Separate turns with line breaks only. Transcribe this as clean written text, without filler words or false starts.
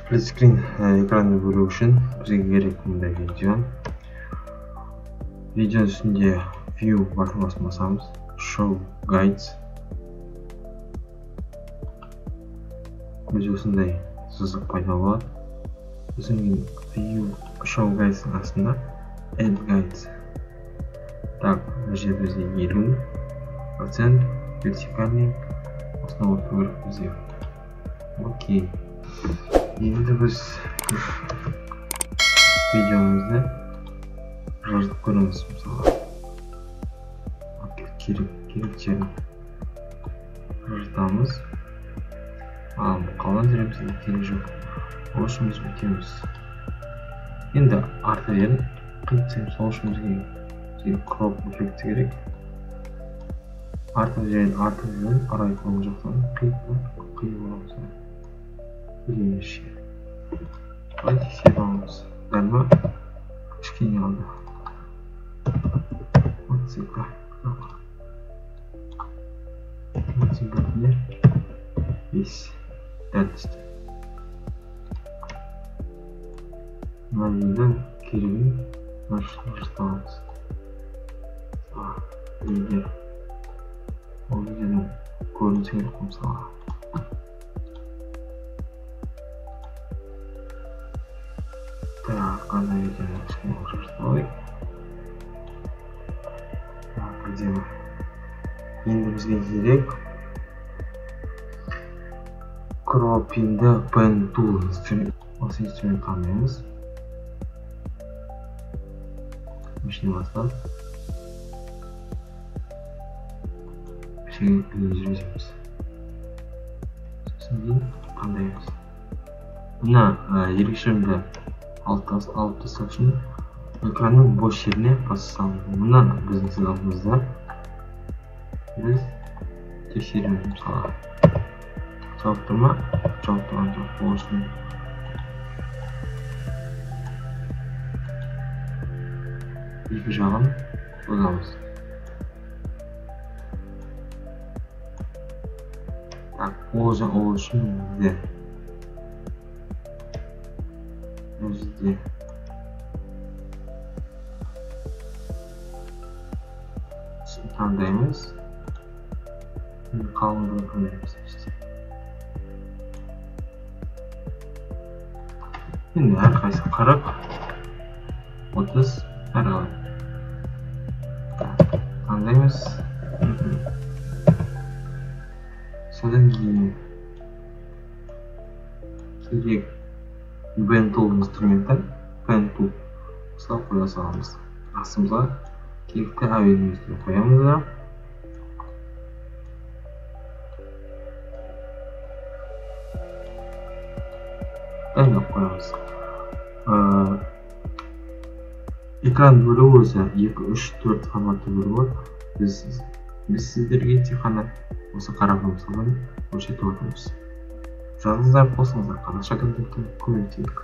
Split screen экранды бөлу үшін бізге керек мындай видео. Видеоның үстінде View батырмасын басамыз. Show Guides. Біз осындай сызық пайда болады. Сосын кейін View Show Guides-ның астында Add Guides. Так, мына жерде бізде 50% вертикальный основа отыру керек бізге. Окей. Енді біз видеомызды жазып көреміз, мысалға. Керек жерін жазамыз. Ал қалған жері бізге керек жоқ. Ол үшін біз өтеміз. Енді арты жерін қиып тастаймыз. Сол үшін бізге кроп эффекті керек. Арты жерін арай оң жақтан қиып аламыз. Келесі. Былай тексеріп аламыз. Дәл ма? Кішкене қалды. 32. 32,5. Дәл түсті. Мына жерден керегін жасамыз. Егер ол видеоның көрінісі керек мысалға. Так, ана видеоны кішкене жасалайық. Так, әдемі. Енді бізге керек кропинді Pen Tool инструмент. Осы инструмент таңдаймыз. Машина бастап жүргіземіз. Сосын кейін таңдаймыз. Мына ерекшелігімді алып тастау үшін экранның бос жеріне бассамыз. Мына біздің сызығымызда біз тексереміз, мысалға. Жауып тұр ма? Жауып тұрған жоқ. Ол үшін екі жағын созамыз. Так, ол үшін бізде таңдаймыз. Қалыңдығын таңдаймыз. Енді әрқайсысы 40, 30, әрқалай. Таңдаймыз. Содан кейін керек Pen Tool инструменті, Pen Tool осылай қоя саламыз. Астымызға керекті әуенімізді қоямыз да. Дайындап қоямыз. Экран бөлу өзі 2, 3, 4 форматты бөлу болады. Біз сіздерге тек қана осы қарапайым мысалдан көрсетіп отырмыз. Жазыңыздар, қосыңыздар, қазақша контентке көмектейік.